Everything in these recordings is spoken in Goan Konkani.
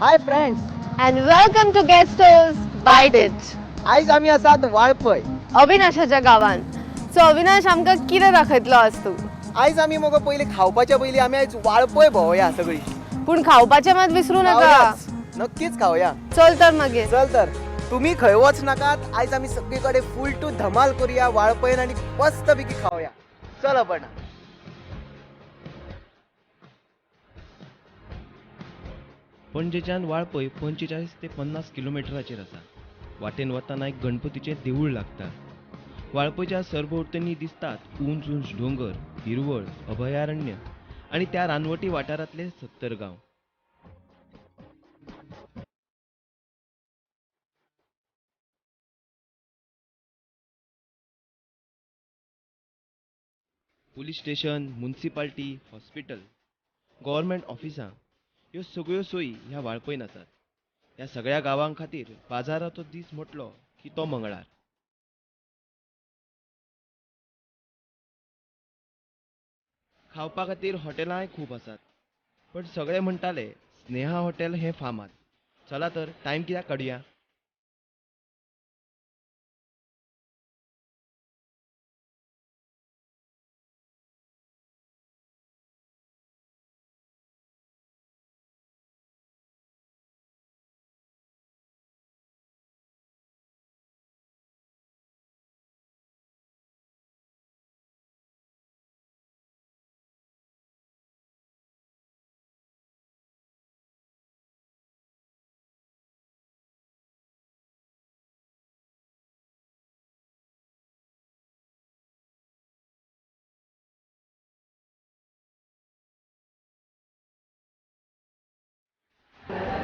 Hi friends and welcome to guest house bite it. आयज आमी आसात वाळपय अविनाशाच्या गांवान. सो अविनाश, आमकां कितें दाखयतलो आज तूं? आयज आमी मगो पयलीं खावपाच्या पयलीं आमी आयज वाळपय भोंवया सगळी. पूण खावपाचें मात विसरू नाका. खावयाच. नक्कीच खावया. चल तर मागीर. चल तर, तुम्ही खंय वच नाकात. आयज आमी सगळी कडेन फूल टू धमाल करूया वाळपयन आनी मस्त पैकी खावया. चल आपण. पणजेच्यान वाळपय 45 ते 50 किलोमिटराचेर आसा. वाटेन वतना एक गणपतीचें देवूळ लागता. वाळपयच्या सरभोंवतणी दिसतात उंच उंच दोंगर, हिरवळ, अभयारण्य आनी त्या रानवटी वाठारांतले 70 गांव. Police station, municipality, hospital, government ऑफिसां ह्यो सगळ्यो सोयी ह्या वाळपयन आसात. ह्या सगळ्या गांवां खातीर बाजाराचो दीस म्हटलो की तो मंगळार. खावपा खातीर हॉटेलांय खूब आसात, पण सगळे म्हणटाले स्नेहा हॉटेल हें फामाद. चला तर टायम कित्याक काडुया.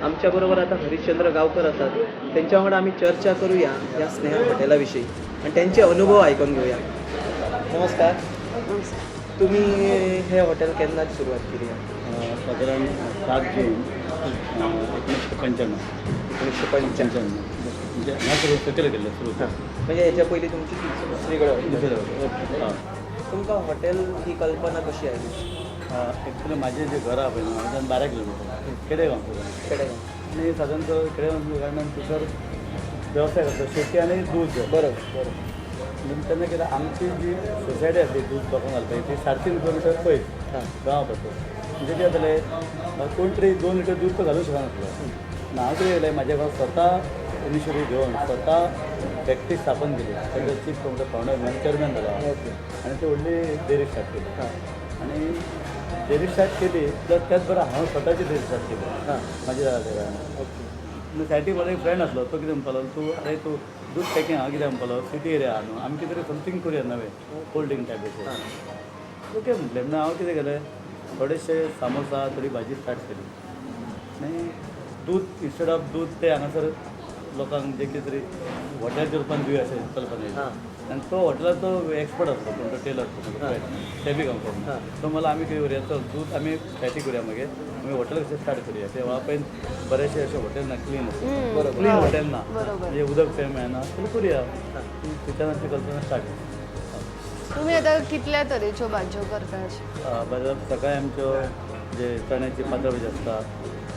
आमच्या बरोबर आता हरिश्चंद्र गावकर आसात. त्यांच्या वांगडा आमी चर्चा करूया ह्या स्नेहा हॉटेला विशीं आनी त्यांचे अनुभव आयकून घेवया. नमस्कार. तुम्ही हे हॉटेल केन्ना सुरवात केली? साधारण 7 जून 1995. 1995. म्हणजे ह्या सुरू सेटल केल्लें सुरू. म्हणजे ह्याच्या पयलीं तुमची दुसरीकडे. दुसरीकडे. हां. तुमकां हॉटेल ही कल्पना कशी आयली? एक्चुअली माझे जे घर आहा पळय न्हू, हांगाच्यान 12 किलोमिटर खेडेगांव. खेडेगांव. आनी साधारण तो खेडेगांव कारणान थंयसर वेवसाय करता, शेती आनी दूद. बरोबर बरोबर. म्हणून तेन्ना कितें, आमची जी सोसायटी आसली दूद लोकांक घालपाची ती 3.5 किलोमिटर पयस गांवा पासून. म्हणजे कितें जातालें, कोण तरी 2 लिटर दूद तो घालूंक शकनासलो. आनी हांव कितें केलें, म्हाज्या घरा स्वता इनिशिएटीव घेवन स्वता फॅक्टरी स्थापन केली. ताजो चीफ म्हणजे फावंडर म्हणून चेअरमॅन जालो. आनी ती व्हडली डेअरी स्टार्ट केली. आनी डेअरी स्टार्ट केली प्लस त्याच बरोबर हांव स्वताची डेअरी स्टार्ट केली म्हाज्या जाग्यार. सायडीक म्हजो एक फ्रेंड आसलो, तो कितें म्हणपाक लागलो, तूं अरे तूं दूद पॅकींग हांव कितें म्हणपाक लागलो, सिटी एरिया आहा न्हू, आमी कितें तरी समथींग करुया नवें, कोल्ड ड्रिंक टायप अशें. ओके म्हटलें. म्हणून हांव कितें केलें, थोडेशे सामोसा, थोडी भाजी स्टार्ट केली. आनी दूद इन्स्टेड ऑफ दूद ते हांगासर लोकांक जे कितें तरी हॉटेलाच्या रुपान दिवया अशें कल्पना येयली. आनी तो हॉटेलाचो एक्सपर्ट आसलो कोण तो टेलर, तेबी गांवकर. तो मला आमी कितें करुया, चल दूद आमी फॅटी करुया, मागीर आमी हॉटेल कशें स्टार्ट करुया. ते वाळपयन बरेचशे अशे हॉटेल ना, क्लीन बरोबर. क्लीन हॉटेल ना, बरोबर. म्हणजे उदक पेय मेळना जाल्यार करुया. थंयच्यान आमची कल्पना स्टार्ट जाली. तुम्ही आता कितल्या तरेच्यो भाजयो करता अशें? बाजार सकाळी आमच्यो जे चण्याची पातळ भाजी आसता,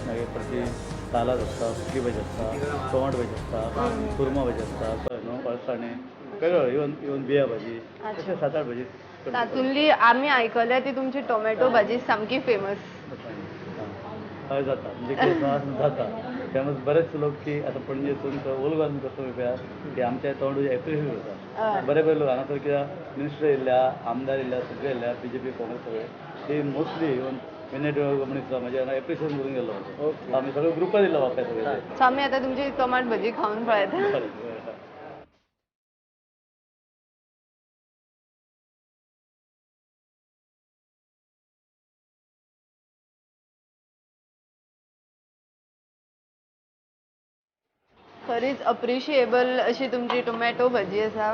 मागीर परती सालाद आसता, सुकी भाजी आसता, टोमाट भाजी आसता, कुर्मा भाजी आसता, कळ्ळें न्हू, अळसाणे, वेगळो इवन इवन बिया भाजी, अशे 7-8 भाजी करता. तातूंतली आमी आयकल्या ती तुमची टोमॅटो भाजी सामकी फेमस. हय जाता, म्हणजे कितें जाता फेमस. बरेच लोक की आतां पणजेसून ओल्ड कसो पळया की आमच्या तोंड एप्रिशिएट जाता. बरे बरे लोक हांगासर कित्याक मिनिस्टर येयल्या, आमदार येयल्या, सगळे येयल्या, बीजेपी काँग्रेस सगळे, ते मोस्टली इवन मिनेट सुद्दां म्हणजे एप्रिशिएशन करून गेलो. आमी सगळे ग्रुपार येयलो बापाय सगळे. सो आमी आतां तुमची टोमाट भाजी खावन पळयता. खरीच अप्रिशिएबल अशी तुमची टोमॅटो भाजी आसा.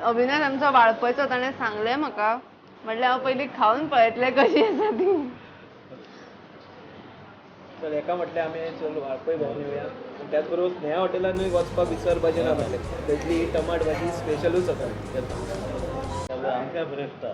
अविनाश आमचो वाळपयचो, ताणें सांगलें म्हाका, म्हणल्यार हांव पयलीं खावन पळयतलें कशी आसा ती. चल एका म्हटल्यार आमी चल वाळपय भोंवन येवया आनी त्याच बरोबर स्नेहा हॉटेलानूय वचपाक विसरपाचें ना. म्हटलें थंयतली ही टमाट भाजी स्पेशलूच आसा. आमकां बरें दिसता.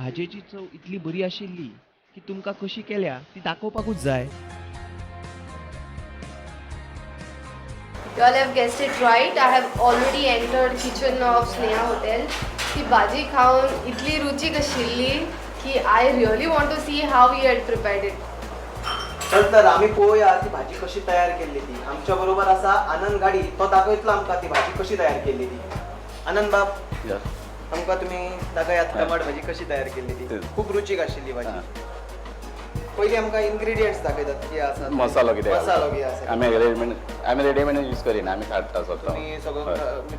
भाजयेची चव इतली बरी आशिल्ली की तुमकां कशी केल्या ती दाखोवपाकूच जाय. You all have guessed it right. I have already entered kitchen of Sneha Hotel. ती भाजी खावन इतली रुचीक आशिल्ली की I really want to see how you had prepared it. चल तर आमी पळोवया ती भाजी कशी तयार केल्ली ती. आमच्या बरोबर आसा आनंद गाडी, तो दाखयतलो आमकां ती भाजी कशी तयार केल्ली ती. आनंद बाब, आमकां तुमी दाखयात टमाट भाजी कशी तयार केल्ली ती. खूब रुचीक आशिल्ली भाजी. पयलीं आमकां इन्ग्रिडियंट्स दाखयतात कितें आसा. मसालो कितें? मसालो कितें आसा. आमी रेडीमेड यूज करिना, आमी काडटा स्वता. तुमी सगळो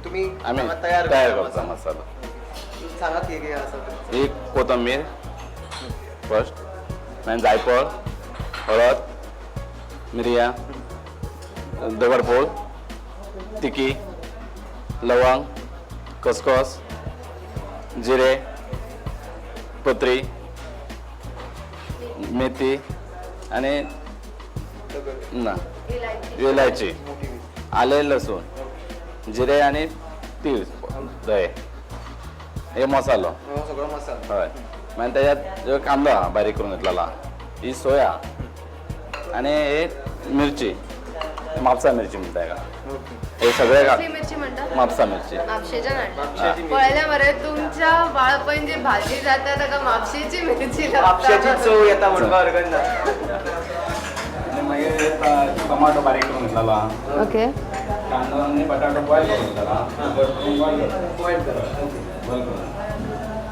तुमी आमी तयार तयार करता मसालो. सांगात कितें कितें आसा ते. एक कोथंबीर फर्स्ट, मागीर जायफळ, हळद, मिरयां, दगडफूल, तिकी, लवंग, खसखस, जिरे, पत्री, मेथी आनी ना वेलायची, आलें, लसूण, जिरे आनी तीळ, धंय, हे मसालो. हो सगळो मसालो. हय, मागीर तेज्यात जो कांदो आहा बारीक करून घेतलेलो, ही सोया आनी हे मिरची, म्हापसा मिरची म्हणटा हेका. हे सगळे कसली मिरची म्हणटा? म्हापसा मिरची. म्हापशेच्यान हाडटा. म्हापशेची मिरची. पळयल्या मरे तुमच्या वाळपयन जी भाजी जाता ताका म्हापशेची मिरची लागता. म्हापशेची चव येता म्हणपाक हरकत ना. आनी मागीर टमाटो बारीक करून घेतलेलो आहा, ओके. कांदो आनी बटाटो बॉयल करून घेतलेलो आहा, बॉयल करप, बॉयल करप. बॉयल करून,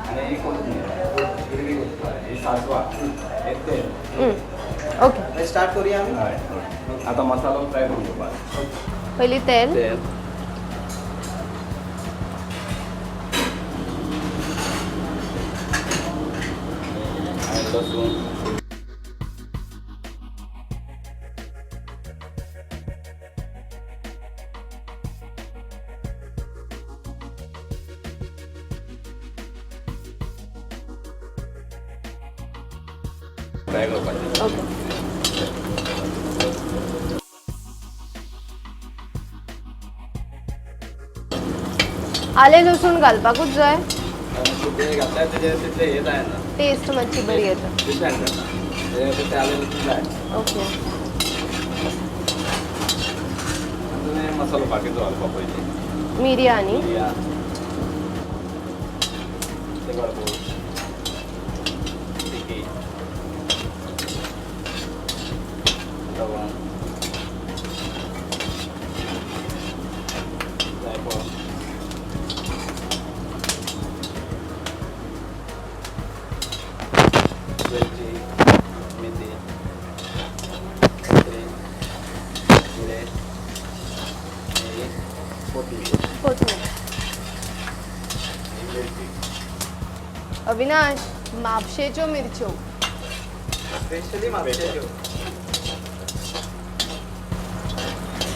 आनी ही कोथमीर, हिरवी कोथमीर, ही सासवां, हे तेल. ओके. स्टार्ट करूया आमी. हय, आतां मसालो फ्राय करून घेवपाक. पयली तेल. तेल, आनी लसूण, फ्राय करपाचें. ओके. आलें लसूण घालपाकूच जाय. ते घातल्यार तेजें तितलें हें जायना. टेस्ट मातशी बरी येता. डिफरंट जाता तें, ते आलें लसूण जाय. ओके. आनी मसालो बाकीचो घालपा पयलीं. मिरयां आनी मिरयां, दगडफूल, तिखी, लवंग, जायफळ, वेलची, मेथी, पत्री, जिरे आनी कोथमीर. कोथमीर. आनी मिरची. अविनाश, म्हापशेच्यो मिरच्यो. स्पेशली म्हापशेच्यो.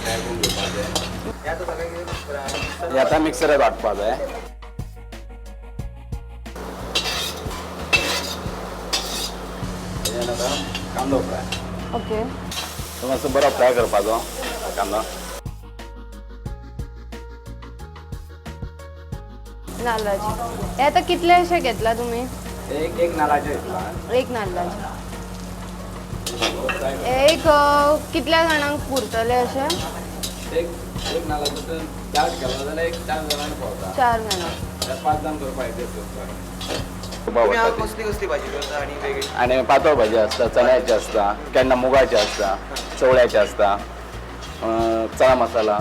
फ्राय करून घेवपाचें. हे आतां सगळें कितें? हे आतां मिक्सरार वांटपा जाय. तेज्यान आतां कांदो फ्राय. ओके. तो मातसो बरो फ्राय करपाचो कांदो. नाल्लाचे हे आतां कितले अशे घेतला तुमी? एक एक नाल्लाचें घेतला. एक नाल्लाचे. फ्राय. एक कितल्या जाणांक पुरतले अशें? एक एक नाल्लाचो तर चार केलो जाल्यार एक चार जाणांक पावता. चार जाणां. जाल्यार पांच जाण करपाक येता. तुमी हांगा कसली कसली भाजी करता आनी वेगळी? आनी पातळ भाजी आसता, चण्याची आसता, केन्ना मुगाची आसता, चवळ्याची आसता, चणा मसाला,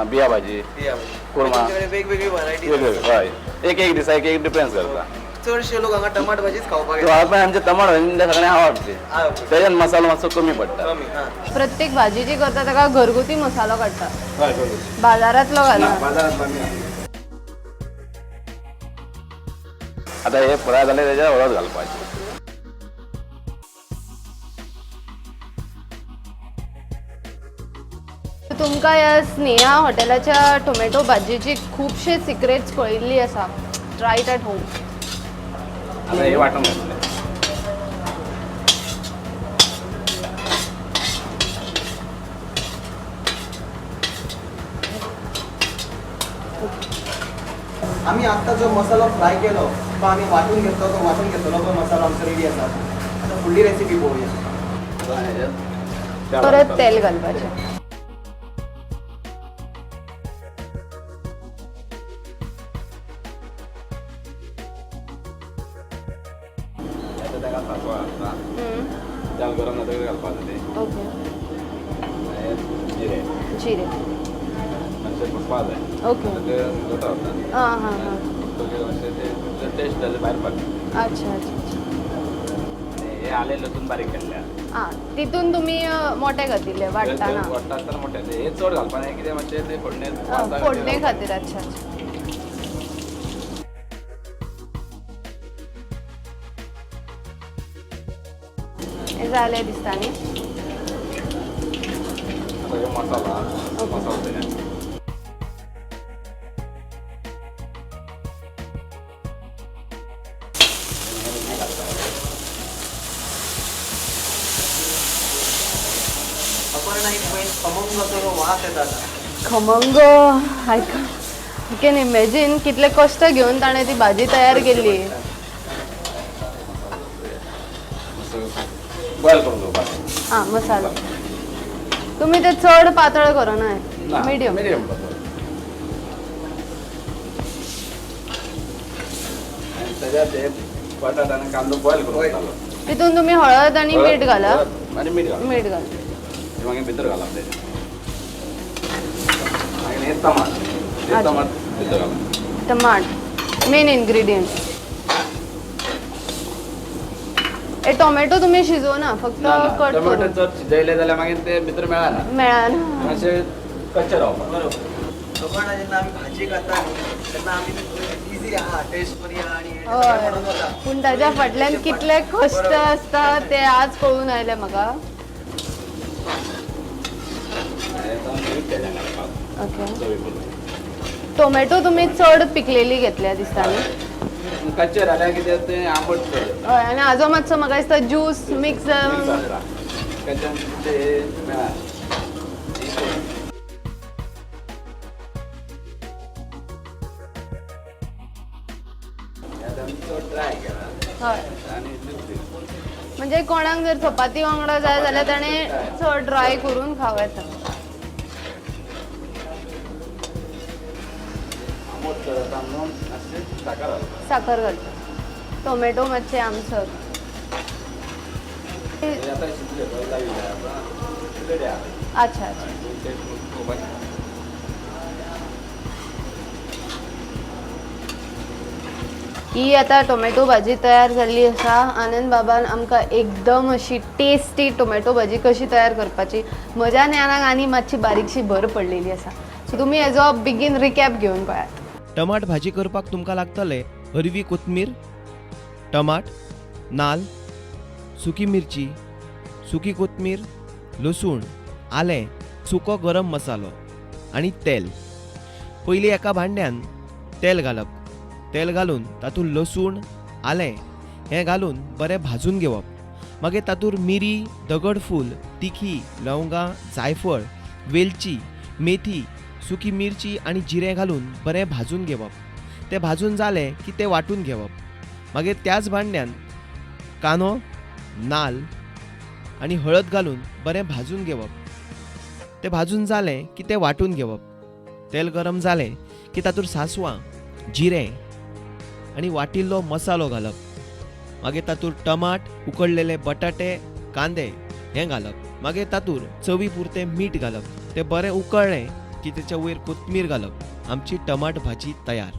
बिया भाजी. बिया भाजी. कुर्मा. तुमच्याकडे वेगवेगळी व्हरायटी. वेगवेगळी, हय. एक एक दिसा एक एक डिफरन्स करता. चडशे लोक हांगा टमाट भाजीच खावपाक येतात. पण आमचे टमाट भाजी सगळ्यांक आवडटी. आवडटी. तेज्यान मसालो मातसो कमी पडटा. कमी हां. प्रत्येक भाजी जी करता ताका घरगुती मसालो काडटा, हय. बाजारांतलो घालना. बाजारात कमी. आता हे फ्राय जाले, त्याच्यात हळद घालपाची. तुमकां ह्या स्नेहा हॉटेलाच्या टोमॅटो भाजयेची खुबशे सिक्रेट्स कळिल्ली आसा. Try it at home. आता हे वाटून घातले. आमी आत्तां जो मसालो फ्राय केलो तो आमी वांटून घेतलो, तो वांटून घेतलेलो पळय मसालो आमचो रेडी आसा. आतां फुडली रेसिपी पळोवया. आतां हेजें तेल परत घालता. तेल घालपाचें. आतां ताका सांसवां घालता. तेल गरम जातकीर घालपाचें तें. ओके. मागीर जिरें. जिरे. मातशें फुटपा जाय. ओके. आतां तें जाता आतां. हां हां हां. फुटतकीर मातशें तें टेस्ट जालें भायर पडटा. अच्छा अच्छा अच्छा. आनी हे आलें लसूण बारीक केल्लें आहा. आं, तितून तुमी मोटे घातिल्ले वांट्टाना? वांट्टा आसतना मोठे ते हे चड घालपा न्ही, कितें मातशें ते फोडणे वासा फोडणे खातीर. अच्छा अच्छा. हें जालें दिसता न्ही? आतां हे मसाला. ओके. मसालो तयार. अपर्णा, एक पळय खमंग असो वास येता आतां. खमंग. I can imagine कितले कश्ट घेवन ताणें ती भाजी तयार केल्ली. बॉयल करून घेवपाचें. आं, मसालो तुमी ते चड पातळ करना? ना. मिडियम. मिडियम पातळ. आनी तेज्यात हे बटाट आनी कांदो बॉयल करून घालो. तितून तुमी हळद आनी मीठ घाला. हळद आनी मीठ घाला. मीठ घाला. हे मागीर भितर घालप तेजें. मागीर हे टमाट, हे टमाट भितर घालप. टमाट मेन इन्ग्रेडियंट. हे टोमॅटो तुमी शिजोवना, फक्त ना ना. कट टोमॅटो करून? चड शिजयले जाल्यार मागीर ते भितर मेळना. मेळना. मातशें कच्चें रावपाक. बरोबर. अपर्णा, जेन्ना आमी भाजी खाता न्ही तेन्ना आमी इजी आहा, टेस्ट बरी आहा आनी हें तें सगळें हय म्हणून वता. पूण ताज्या फाटल्यान कितले कश्ट आसता ते आज कळून आयले म्हाका. आनी आतां मीठ तेज्यान घालपाक. ओके. चवी पुरतें. टोमॅटो तुमी चड पिकलेली घेतल्या दिसता न्ही? कच्चें जाल्यार कितें तें आंबट चड जाता. हय, आनी हाजो मातसो म्हाका दिसता ज्यूस मिक्स मिक्स जावन जाता. कच्च्यान ते मेळना. हे आतां आमी चड ड्राय केला. हय. आनी इतलेंच ती. म्हणजे कोणाक जर चपाती वांगडा जाय जाल्यार ताणें चड ड्राय करून खावं येता. आंबट चड जाता म्हणून मातशें साकर घालता. साखर घालता, टोमॅटो मातशे आमसर. हे आतां शिजले पळय जाय आतां रेडी आहा. अच्छा अच्छा. टेस्ट पळोवपाचें. ही आता टोमॅटो भाजी तयार जाल्ली आसा. आनंद बाबान आमकां एकदम अशी टेस्टी टोमॅटो भाजी कशी तयार करपाची म्हज्या ज्ञानाक आनी मातशी बारीकशी भर पडलेली आसा. सो तुमी हेजो बेगीन रिकॅप घेवन पळयात. टमाट भाजी करपाक तुमकां लागतले हरवी कोथमीर, टमाट, नाल, सुकी मिरची, सुकी कोथमीर, लसूण, आलें, सुको गरम मसालो आनी तेल. पयलीं एका भांड्यान तेल घालप. तेल घालून तातूंत लसूण, आलें हें घालून बरें भाजून घेवप. मागीर तातूंत मिरी, दगडफूल, तिखी, लवंगां, जायफळ, वेलची, मेथी, सुकी मिरची आनी जिरें घालून बरें भाजून घेवप. तें भाजून जालें की तें वांटून घेवप. मागीर त्याच भांड्यान कांदो, नाल आनी हळद घालून बरें भाजून घेवप. तें भाजून जालें की तें वांटून घेवप. तेल गरम जालें की तातूंत सांसवां, जिरें आनी वाटिल्लो मसालो घालप. मागीर तातूंत टमाट, उकडलेले बटाटे, कांदे हें घालप. मागीर तातूंत चवी पुरतें मीठ घालप. तें बरें उकळ्ळें की तेच्या वयर कोथमीर घालप. आमची टमाट भाजी तयार.